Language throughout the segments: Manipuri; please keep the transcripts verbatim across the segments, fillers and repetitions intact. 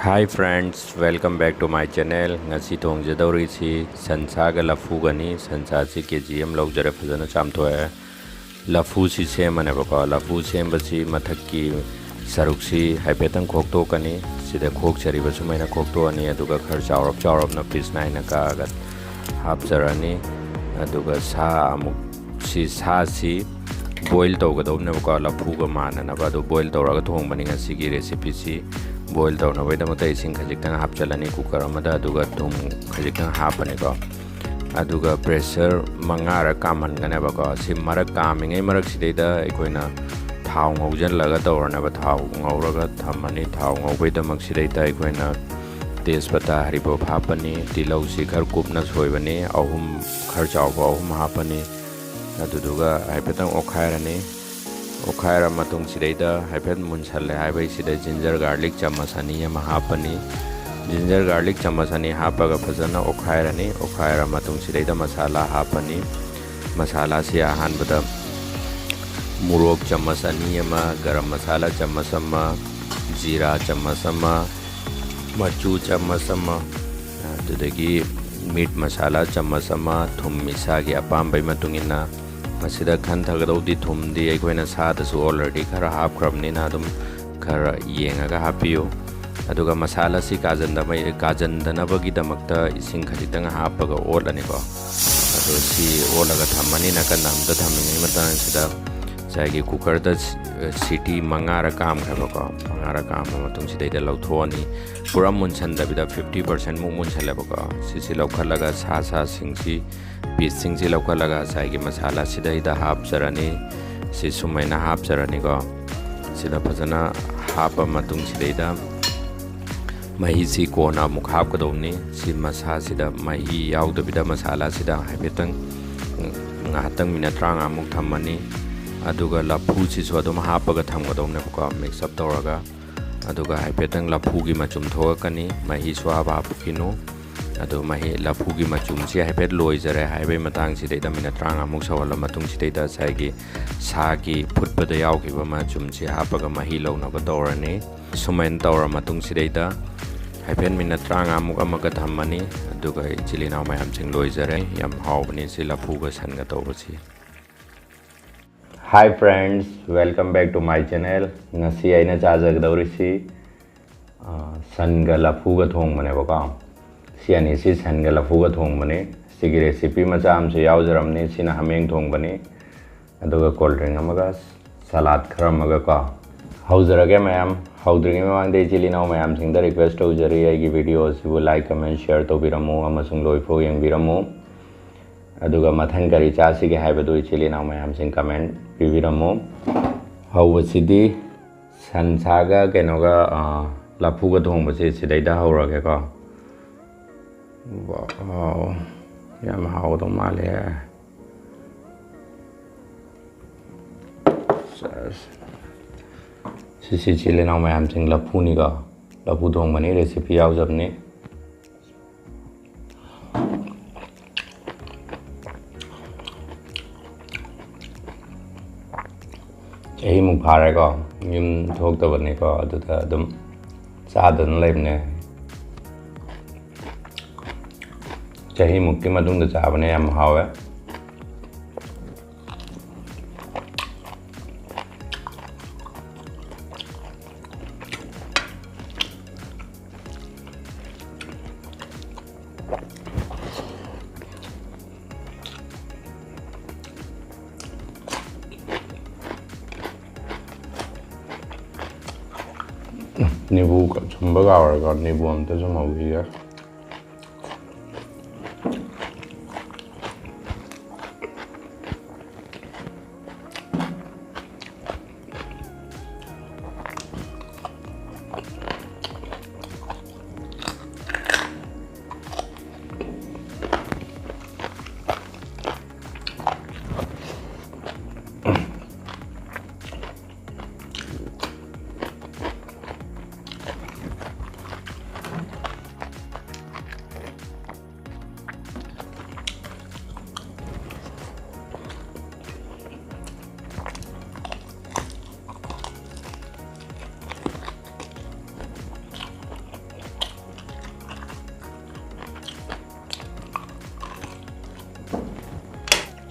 Hi friends, welcome back to my channel. ꯉꯁꯤ ꯊꯣꯡꯖꯗꯧꯔꯤꯁꯤ ꯁꯟꯁꯥꯒ ꯂꯐꯨꯒꯅꯤ꯫ ꯁꯟꯁꯥꯁꯤ ꯀꯦ ꯖꯤ ꯑꯃ ꯂꯧꯖꯔꯦ, ꯐꯖꯅ ꯆꯥꯝꯊꯣꯛꯑꯦ꯫ ꯂꯐꯨꯁꯤ ꯁꯦꯝꯃꯅꯦꯕꯀꯣ꯫ ꯂꯐꯨ ꯁꯦꯝꯕꯁꯤ ꯃꯊꯛꯀꯤ ꯁꯔꯨꯛꯁꯤ ꯍꯥꯏꯐꯦꯠꯇꯪ ꯈꯣꯛꯇꯣꯛꯀꯅꯤ꯫ ꯁꯤꯗ ꯈꯣꯛꯆꯔꯤꯕ ꯁꯨꯃꯥꯏꯅ ꯈꯣꯛꯇꯣꯛꯑꯅꯤ, ꯑꯗꯨꯒ ꯈꯔ ꯆꯥꯎꯔꯞ ꯆꯥꯎꯔꯞꯅ ꯄꯤꯁ ꯅꯥꯏꯅ ꯀꯛꯑꯒ ꯍꯥꯞꯆꯔꯅꯤ꯫ ꯑꯗꯨꯒ ꯁꯥ ꯑꯃꯨꯛ ꯁꯤ ꯁꯥꯁꯤ ꯕꯣꯏꯜ ꯇꯧꯒꯗꯧꯕꯅꯦꯕꯀꯣ, ꯂꯐꯨꯒ ꯃꯥꯟꯅꯅꯕ꯫ ꯑꯗꯨ ꯕꯣꯏꯜ ꯇꯧꯔꯒ ꯊꯣꯡꯕꯅꯤ ꯉꯁꯤꯒꯤ ꯔꯦꯁꯤꯄꯤꯁꯤ꯫ ꯕꯣꯏꯜ ꯇꯧꯅꯕꯒꯤꯗꯃꯛꯇ ꯏꯁꯤꯡ ꯈꯖꯤꯛꯇꯪ ꯍꯥꯞꯆꯤꯜꯂꯅꯤ ꯀꯨꯀꯔ ꯑꯃꯗ, ꯑꯗꯨꯒ ꯊꯨꯝ ꯈꯖꯤꯛꯇꯪ ꯍꯥꯞꯄꯅꯤꯀꯣ꯫ ꯑꯗꯨꯒ ꯄ꯭ꯔꯦꯁꯔ ꯃꯉꯥꯔꯛ ꯀꯥꯝꯍꯟꯒꯅꯦꯕꯀꯣ꯫ ꯁꯤ ꯃꯔꯛ ꯀꯥꯝꯃꯤꯉꯩ ꯃꯔꯛꯁꯤꯗꯩꯗ ꯑꯩꯈꯣꯏꯅ ꯊꯥꯎ ꯉꯧꯁꯤꯜꯂꯒ ꯇꯧꯔꯅꯦꯕ꯫ ꯊꯥꯎ ꯉꯧꯔꯒ ꯊꯝꯃꯅꯤ꯫ ꯊꯥꯎ ꯉꯧꯕꯩꯗꯃꯛꯁꯤꯗꯩꯗ ꯑꯩꯈꯣꯏꯅ ꯇꯦꯖꯄꯇꯥ, ꯍꯔꯤꯕꯣꯞ ꯍꯥꯞꯄꯅꯤ꯫ ꯇꯤꯜꯍꯧꯁꯤ ꯈꯔ ꯀꯨꯞꯅ ꯁꯣꯏꯕꯅꯤ, ꯑꯍꯨꯝ, ꯈꯔ ꯆꯥꯎꯕ ꯑꯍꯨꯝ ꯍꯥꯞꯄꯅꯤ꯫ ꯑꯗꯨꯗꯨꯒ ꯍꯥꯏꯐꯦꯠꯇꯪ ꯑꯣꯠꯈꯥꯏꯔꯅꯤ꯫ ꯑꯣꯠꯈꯥꯏꯔ ꯃꯇꯨꯡꯁꯤꯗꯩꯗ ꯍꯥꯏꯐꯦꯠ ꯃꯨꯟꯁꯜꯂꯦ ꯍꯥꯏꯕꯩꯁꯤꯗ ꯖꯤꯟꯖꯔ ꯒꯥꯔꯂꯤꯛ ꯆꯥꯃꯁ ꯑꯅꯤ ꯑꯃ ꯍꯥꯞꯄꯅꯤ꯫ ꯖꯤꯟꯖꯔ ꯒꯥꯔꯂꯤꯛ ꯆꯥꯃꯁ ꯑꯅꯤ ꯍꯥꯞꯄꯒ ꯐꯖꯅ ꯑꯣꯠꯈꯥꯏꯔꯅꯤ꯫ ꯑꯣꯠꯈꯥꯏꯔ ꯃꯇꯨꯡꯁꯤꯗꯩꯗ ꯃꯁꯥꯂꯥ ꯍꯥꯞꯄꯅꯤ꯫ ꯃꯁꯥꯂꯥꯁꯤ ꯑꯍꯥꯟꯕꯗ ꯃꯣꯔꯣꯛ ꯆꯥꯃꯁ ꯑꯅꯤ ꯑꯃ, ꯒꯔꯝ ꯃꯁꯥꯂꯥ ꯆꯥꯃꯁ ꯑꯃ, ꯖꯤꯔꯥ ꯆꯥꯃꯁ ꯑꯃ, ꯃꯆꯨ ꯆꯥꯃꯁ ꯑꯃ, ꯑꯗꯨꯗꯒꯤ ꯃꯤꯠ ꯃꯁꯥꯂꯥ ꯆꯥꯃꯁ ꯑꯃ, ꯊꯨꯝ ꯏꯁꯥꯒꯤ ꯑꯄꯥꯝꯕꯒꯤ ꯃꯇꯨꯡ ꯏꯟꯅ꯫ ꯃꯁꯤꯗ ꯈꯟꯊꯒꯗꯧꯗꯤ ꯊꯨꯝꯗꯤ ꯑꯩꯈꯣꯏꯅ ꯁꯥꯗꯁꯨ already ꯈꯔ ꯍꯥꯞꯈ꯭ꯔꯕꯅꯤꯅ ꯑꯗꯨꯝ ꯈꯔ ꯌꯦꯡꯉꯒ ꯍꯥꯞꯄꯤꯌꯨ꯫ ꯑꯗꯨꯒ ꯃꯁꯥꯂꯥꯁꯤ ꯀꯥꯖꯟꯗꯕ-, ꯀꯥꯖꯟꯗꯅꯕꯒꯤꯗꯃꯛꯇ ꯏꯁꯤꯡ ꯈꯖꯤꯛꯇꯪ ꯍꯥꯞꯄꯒ ꯑꯣꯠꯂꯅꯤꯀꯣ꯫ ꯑꯗꯣ ꯁꯤ ꯑꯣꯠꯂꯒ ꯊꯝꯃꯅꯤ꯫ ꯅꯥꯀꯟꯗ ꯑꯝꯇ ꯊꯝꯃꯤꯉꯩ ꯃꯇꯥꯡꯁꯤꯗ ꯉꯁꯥꯏꯒꯤ ꯀꯨꯀꯔꯗ ꯁꯤ-, ꯁꯤꯇꯤ ꯃꯉꯥꯔ ꯀꯥꯝꯈ꯭ꯔꯦꯕꯀꯣ꯫ ꯃꯉꯥꯔ ꯀꯥꯝꯕ ꯃꯇꯨꯡꯁꯤꯗꯩꯗ ꯂꯧꯊꯣꯛꯑꯅꯤ꯫ ꯄꯨꯔꯥ ꯃꯨꯟꯁꯟꯗꯕꯤꯗ fifty percent ꯃꯨꯛ ꯃꯨꯟꯁꯜꯂꯦꯕꯀꯣ꯫ ꯁꯤꯁꯤ ꯂꯧꯈꯠꯂꯒ ꯁꯥ ꯁꯥꯁꯤꯡꯁꯤ, ꯄꯤꯁꯁꯤꯡꯁꯤ ꯂꯧꯈꯠꯂꯒ ꯉꯁꯥꯏꯒꯤ ꯃꯁꯥꯂꯥꯁꯤꯗꯩꯗ ꯍꯥꯞꯆꯔꯅꯤ꯫ ꯁꯤ ꯁꯨꯃꯥꯏꯅ ꯍꯥꯞꯆꯔꯅꯤꯀꯣ꯫ ꯁꯤꯗ ꯐꯖꯅ ꯍꯥꯞꯄ ꯃꯇꯨꯡꯁꯤꯗꯩꯗ ꯃꯍꯤꯁꯤ ꯀꯣꯟꯅ ꯑꯃꯨꯛ ꯍꯥꯞꯀꯗꯧꯕꯅꯤ꯫ ꯁꯤ ꯃꯁꯥꯁꯤꯗ ꯃꯍꯤ ꯌꯥꯎꯗꯕꯤꯗ ꯃꯁꯥꯂꯥꯁꯤꯗ ꯍꯥꯏꯐꯦꯠꯇꯪ ꯉꯥꯏꯍꯥꯛꯇꯪ ꯃꯤꯅꯠ ꯇꯔꯥꯃꯉꯥꯃꯨꯛ ꯊꯝꯃꯅꯤ꯫ ꯑꯗꯨꯒ ꯂꯐꯨꯁꯤꯁꯨ ꯑꯗꯨꯝ ꯍꯥꯞꯄꯒ ꯊꯝꯒꯗꯧꯅꯦꯕꯀꯣ, mix up ꯇꯧꯔꯒ꯫ ꯑꯗꯨꯒ ꯍꯥꯏꯐꯦꯠꯇꯪ ꯂꯐꯨꯒꯤ ꯃꯆꯨꯝ ꯊꯣꯛꯂꯛꯀꯅꯤ, ꯃꯍꯤ ꯁꯨꯡꯍꯥꯞ ꯍꯥꯞꯄꯛꯈꯤꯅꯨ꯫ ꯑꯗꯨ ꯃꯍꯤ, ꯂꯐꯨꯒꯤ ꯃꯆꯨꯝꯁꯤ ꯍꯥꯏꯐꯦꯠ ꯂꯣꯏꯖꯔꯦ ꯍꯥꯏꯕꯒꯤ ꯃꯇꯥꯡꯁꯤꯗꯩꯗ ꯃꯤꯅꯠ ꯇꯔꯥꯃꯉꯥꯃꯨꯛ ꯁꯧꯍꯜꯂ ꯃꯇꯨꯡꯁꯤꯗꯩꯗ ꯉꯁꯥꯏꯒꯤ ꯁꯥꯒꯤ ꯐꯨꯠꯄꯗ ꯌꯥꯎꯈꯤꯕ ꯃꯆꯨꯝꯁꯤ ꯍꯥꯞꯄꯒ ꯃꯍꯤ ꯂꯧꯅꯕ ꯇꯧꯔꯅꯤ꯫ ꯁꯨꯃꯥꯏꯅ ꯇꯧꯔ ꯃꯇꯨꯡꯁꯤꯗꯩꯗ ꯍꯥꯏꯐꯦꯠ ꯃꯤꯅꯠ ꯇꯔꯥꯃꯉꯥꯃꯨꯛ ꯑꯃꯒ ꯊꯝꯃꯅꯤ꯫ ꯑꯗꯨꯒ ꯏꯆꯤꯜ ꯏꯅꯥꯎ ꯃꯌꯥꯝꯁꯤꯡ ꯂꯣꯏꯖꯔꯦ꯫ ꯌꯥꯝ ꯍꯥꯎꯕꯅꯤ ꯁꯤ ꯂꯐꯨꯒ ꯁꯟꯒ ꯇꯧꯕꯁꯤ꯫ Hi friends, welcome back to my channel. ꯉꯁꯤ ꯑꯩꯅ ꯆꯥꯖꯒꯗꯧꯔꯤꯁꯤ, ꯑ, ꯁꯟꯒ ꯂꯐꯨꯒ ꯊꯣꯡꯕꯅꯦꯕꯀꯣ꯫ ꯁꯤ ꯑꯅꯤꯁꯤ ꯁꯟꯒ ꯂꯐꯨꯒ ꯊꯣꯡꯕꯅꯤ꯫ ꯁꯤꯒꯤ recipe ꯃꯆꯥ ꯑꯃꯁꯨ ꯌꯥꯎꯖꯔꯝꯅꯤ꯫ ꯁꯤꯅ ꯍꯥꯃꯦꯡ ꯊꯣꯡꯕꯅꯤ꯫ ꯑꯗꯨꯒ cold drink ꯑꯃꯒ salad ꯈꯔ ꯑꯃꯒ ꯀꯣ꯫ ꯍꯧꯖꯔꯒꯦ ꯃꯌꯥꯝ꯫ ꯍꯧꯗ꯭ꯔꯤꯉꯩ ꯃꯃꯥꯡꯗ ꯏꯆꯤꯜ ꯏꯅꯥꯎ ꯃꯌꯥꯝꯁꯤꯡꯗ request ꯇꯧꯖꯔꯤ, ꯑꯩꯒꯤ video ꯑꯁꯤꯕꯨ like, comment, share ꯇꯧꯕꯤꯔꯝꯃꯨ ꯑꯃꯁꯨꯡ ꯂꯣꯏꯐꯥꯎ ꯌꯦꯡꯕꯤꯔꯝꯃꯨ꯫ ꯑꯗꯨꯒ ꯃꯊꯪ ꯀꯔꯤ ꯆꯥꯁꯤꯒꯦ ꯍꯥꯏꯕꯗꯨ ꯏꯆꯤꯜ ꯏꯅꯥꯎ ꯃꯌꯥꯝꯁꯤꯡ comment ꯄꯤꯕꯤꯔꯝꯃꯨ꯫ ꯍꯧꯕꯁꯤꯗꯤ ꯁꯟꯁꯥꯒ ꯀꯩꯅꯣꯒ, ꯑ, ꯂꯐꯨꯒ ꯊꯣꯡꯕꯁꯦ ꯁꯤꯗꯩꯗ ꯍꯧꯔꯒꯦꯀꯣ꯫ Wow, ꯌꯥꯝ ꯍꯥꯎꯗꯧ ꯃꯥꯜꯂꯦ꯫ ꯁꯦꯁ꯫ ꯁꯤꯁꯤ ꯏꯆꯤꯜ ꯏꯅꯥꯎ ꯃꯌꯥꯝꯁꯤꯡ ꯂꯐꯨꯅꯤꯀꯣ꯫ ꯂꯐꯨ ꯊꯣꯡꯕꯅꯤ, recipe ꯌꯥꯎꯖꯕꯅꯤ꯫ ꯆꯍꯤꯃꯨꯛ ꯐꯥꯔꯦꯀꯣ ꯌꯨꯝ ꯊꯣꯛꯇꯕꯅꯤꯀꯣ, ꯑꯗꯨꯗ ꯑꯗꯨꯝ ꯆꯥꯗꯅ ꯂꯩꯕꯅꯦ꯫ ꯆꯍꯤꯃꯨꯛꯀꯤ ꯃꯇꯨꯡꯗ ꯆꯥꯕꯅꯦ, ꯌꯥꯝ ꯍꯥꯎꯋꯦ꯫ ꯅꯤꯕꯨ ꯁꯨꯝꯕ ꯀꯥꯎꯔꯦꯀꯣ, ꯅꯤꯕꯨ ꯑꯝꯇ ꯁꯨꯝꯍꯧꯈꯤꯒꯦ꯫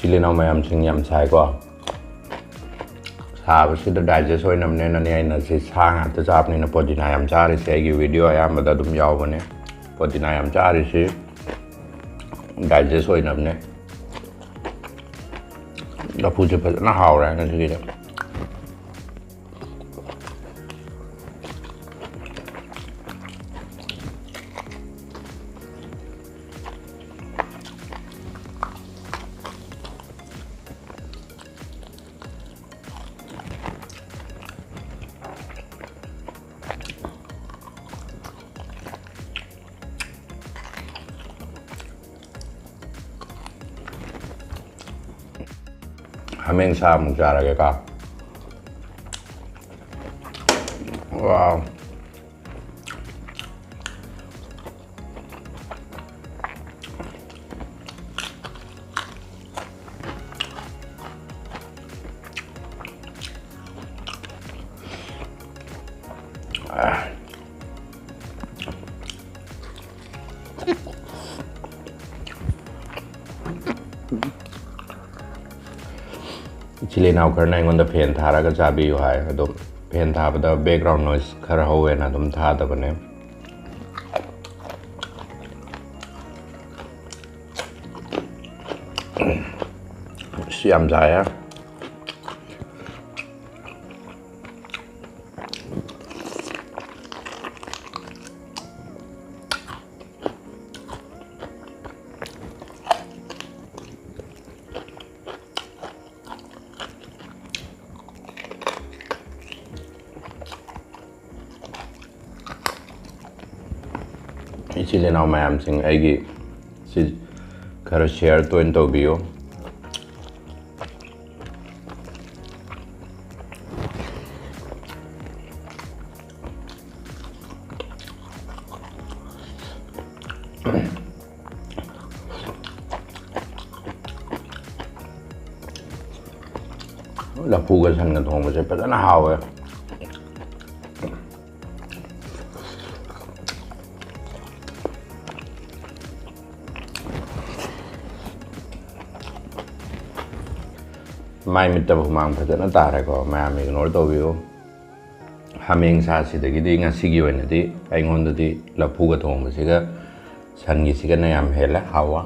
ꯏꯆꯤꯜ ꯏꯅꯥꯎ ꯃꯌꯥꯝꯁꯤꯡ, ꯌꯥꯝ ꯁꯥꯏꯀꯣ꯫ ꯁꯥꯕꯁꯤꯗ ꯗꯥꯏꯖꯦꯁ ꯑꯣꯏꯅꯕꯅꯦꯅꯅꯦ ꯑꯩꯅ ꯁꯤ ꯁꯥ ꯉꯥꯛꯇ ꯆꯥꯕꯅꯤꯅ ꯄꯣꯗꯤꯅꯥ ꯌꯥꯝ ꯆꯥꯔꯤꯁꯦ꯫ ꯑꯩꯒꯤ ꯚꯤꯗꯤꯑꯣ ꯑꯌꯥꯝꯕꯗ ꯑꯗꯨꯝ ꯌꯥꯎꯕꯅꯦ ꯄꯣꯗꯤꯅꯥ ꯌꯥꯝ ꯆꯥꯔꯤꯁꯤ꯫ ꯗꯥꯏꯖꯦꯁ ꯑꯣꯏꯅꯕꯅꯦ꯫ ꯂꯐꯨꯁꯦ ꯐꯖꯅ ꯍꯥꯎꯔꯦ ꯉꯁꯤꯒꯤꯗꯤ꯫ ꯍꯥꯃꯦꯡ ꯁꯥ ꯑꯃꯨꯛ ꯆꯥꯔꯒꯦꯀꯣ꯫ ꯋꯥꯎ꯫ ꯏꯆꯤꯜ ꯏꯅꯥꯎ ꯈꯔꯅ ꯑꯩꯉꯣꯟꯗ ꯐꯦꯟ ꯊꯥꯔꯒ ꯆꯥꯕꯤꯌꯨ ꯍꯥꯏ꯫ ꯑꯗꯣ ꯐꯦꯟ ꯊꯥꯕꯗ ꯕꯦꯛꯒ꯭ꯔꯥꯎꯟ ꯅꯣꯏꯁ ꯈꯔ ꯍꯧꯋꯦꯅ ꯑꯗꯨꯝ ꯊꯥꯗꯕꯅꯦ꯫ ꯑꯁ, ꯌꯥꯝ ꯁꯥꯏꯌꯦ꯫ ꯏꯆꯤꯜ ꯏꯅꯥꯎ ꯃꯌꯥꯝꯁꯤꯡ, ꯑꯩꯒꯤ ꯁꯤ ꯈꯔ ꯁꯤꯌꯔ ꯇꯣꯏꯅ ꯇꯧꯕꯤꯌꯨ꯫ ꯂꯐꯨꯒ ꯁꯟꯒ ꯊꯣꯡꯕꯁꯦ ꯐꯖꯅ ꯍꯥꯎꯋꯦ꯫ ꯃꯥꯏ ꯃꯤꯠꯇꯕ ꯍꯨꯃꯥꯡ ꯐꯖꯅ ꯇꯥꯔꯦꯀꯣ, ꯃꯌꯥꯝ ignore ꯇꯧꯕꯤꯌꯨ꯫ ꯍꯥꯃꯦꯡ ꯁꯥꯁꯤꯗꯒꯤꯗꯤ ꯉꯁꯤꯒꯤ ꯑꯣꯏꯅꯗꯤ ꯑꯩꯉꯣꯟꯗꯗꯤ ꯂꯐꯨꯒ ꯊꯣꯡꯕꯁꯤꯒ ꯁꯟꯒꯤꯁꯤꯒꯅ ꯌꯥꯝ ꯍꯦꯜꯂꯦ ꯍꯥꯎꯕ꯫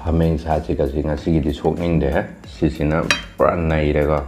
ꯍꯥꯃꯦꯡ ꯁꯥꯁꯤꯒꯁꯤ ꯉꯁꯤꯒꯤꯗꯤ ꯁꯣꯛꯅꯤꯡꯗꯦ꯫ ꯁꯤꯁꯤꯅ ꯄꯨꯔꯥ ꯅꯩꯔꯦꯀꯣ꯫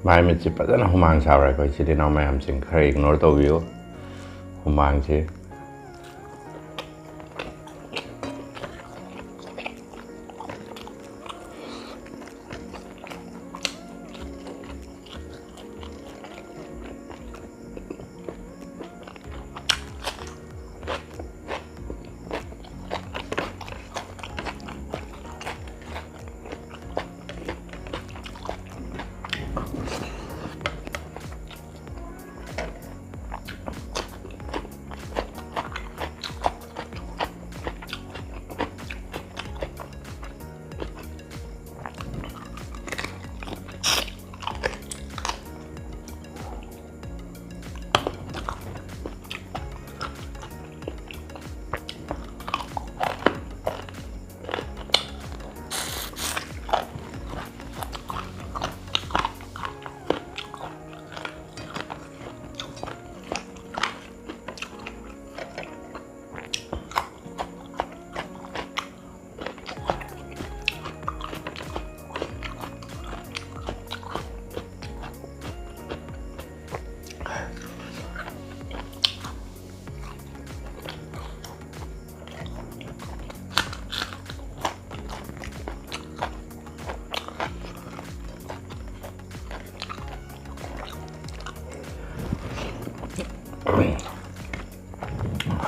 ꯃꯥꯏ ꯃꯤꯠꯁꯦ ꯐꯖꯅ ꯍꯨꯃꯥꯡ ꯁꯥꯎꯔꯦ꯫ ꯑꯩꯈꯣꯏ ꯏꯆꯤꯜ ꯏꯅꯥꯎ ꯃꯌꯥꯝꯁꯤꯡ ꯈꯔ ignore ꯇꯧꯕꯤꯌꯨ꯫ ꯍꯨꯃꯥꯡꯁꯦ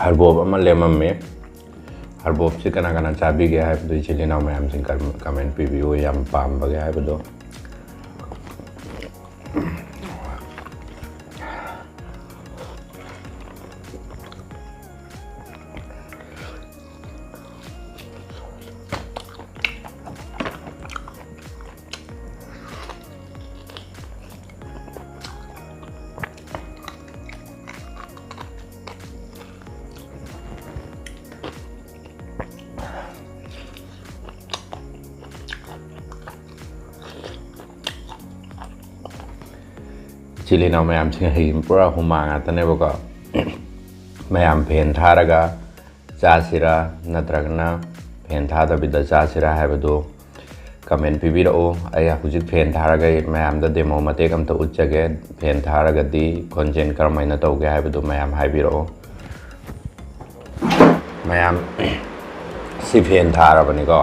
ꯍꯔꯕꯣꯞ ꯑꯃ ꯂꯦꯝꯃꯝꯃꯤ꯫ ꯍꯔꯕꯣꯞꯁꯤ ꯀꯅꯥ ꯀꯅꯥ ꯆꯥꯕꯤꯒꯦ ꯍꯥꯏꯕꯗꯨ ꯏꯆꯤꯜ ꯏꯅꯥꯎ ꯃꯌꯥꯝꯁꯤꯡ ꯀꯃꯦꯟ ꯄꯤꯕꯤꯌꯨ, ꯌꯥꯝ ꯄꯥꯝꯕꯒꯦ ꯍꯥꯏꯕꯗꯣ꯫ ꯏꯆꯤꯜ ꯏꯅꯥꯎ ꯃꯌꯥꯝꯁꯤꯡ ꯍꯌꯦꯡ ꯄꯨꯔꯥ ꯍꯨꯃꯥꯡ ꯉꯥꯛꯇꯅꯦꯕꯀꯣ꯫ ꯃꯌꯥꯝ ꯐꯦꯟ ꯊꯥꯔꯒ ꯆꯥꯁꯤꯔꯥ ꯅꯠꯇ꯭ꯔꯒꯅ ꯐꯦꯟ ꯊꯥꯗꯕꯤꯗ ꯆꯥꯁꯤꯔꯥ ꯍꯥꯏꯕꯗꯨ ꯀꯃꯦꯟ ꯄꯤꯕꯤꯔꯛꯎ꯫ ꯑꯩ ꯍꯧꯖꯤꯛ ꯐꯦꯟ ꯊꯥꯔꯒ ꯑꯩ ꯃꯌꯥꯝꯗ ꯗꯦꯃꯣ ꯃꯇꯦꯛ ꯑꯝꯇ ꯎꯠꯆꯒꯦ꯫ ꯐꯦꯟ ꯊꯥꯔꯒꯗꯤ ꯈꯣꯟꯖꯦꯜ ꯀꯔꯝꯍꯥꯏꯅ ꯇꯧꯒꯦ ꯍꯥꯏꯕꯗꯨ ꯃꯌꯥꯝ ꯍꯥꯏꯕꯤꯔꯛꯑꯣ꯫ ꯃꯌꯥꯝ ꯁꯤ ꯐꯦꯟ ꯊꯥꯔꯕꯅꯤꯀꯣ꯫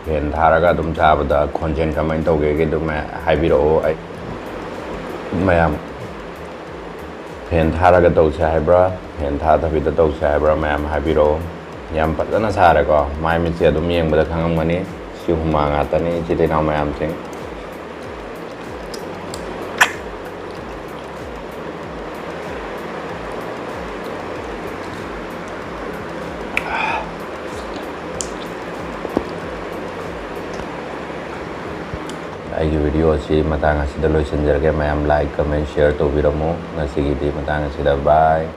ꯐꯦꯟ ꯊꯥꯔꯒ ꯑꯗꯨꯝ ꯆꯥꯕꯗ ꯈꯣꯟꯖꯦꯜ ꯀꯃꯥꯏꯅ ꯇꯧꯒꯦꯒꯦ ꯑꯗꯨ ꯃꯌꯥꯝ ꯍꯥꯏꯕꯤꯔꯛꯑꯣ꯫ ꯑꯩ, ꯃꯌꯥꯝ ꯐꯦꯟ ꯊꯥꯔꯒ ꯇꯧꯁꯦ ꯍꯥꯏꯕ꯭ꯔꯥ, ꯐꯦꯟ ꯊꯥꯗꯕꯤꯗ ꯇꯧꯁꯦ ꯍꯥꯏꯕ꯭ꯔꯥ, ꯃꯌꯥꯝ ꯍꯥꯏꯕꯤꯔꯛꯑꯣ꯫ ꯌꯥꯝ ꯐꯖꯅ ꯁꯥꯔꯦꯀꯣ, ꯃꯥꯏ ꯃꯤꯠꯁꯦ ꯑꯗꯨꯝ ꯌꯦꯡꯕꯗ ꯈꯪꯉꯝꯒꯅꯤ꯫ ꯁꯤ ꯍꯨꯃꯥꯡ ꯉꯥꯛꯇꯅꯤ, ꯏꯆꯤꯜ ꯏꯅꯥꯎ ꯃꯌꯥꯝꯁꯤꯡ꯫ ꯑꯩꯒꯤ ꯚꯤꯗꯤꯑꯣ ꯑꯁꯤ ꯃꯇꯥꯡ ꯑꯁꯤꯗ ꯂꯣꯏꯁꯤꯟꯖꯔꯒꯦ꯫ ꯃꯌꯥꯝ like, comment, share ꯇꯧꯕꯤꯔꯝꯃꯨ꯫ ꯉꯁꯤꯒꯤꯗꯤ ꯃꯇꯥꯡ ꯑꯁꯤꯗ bye꯫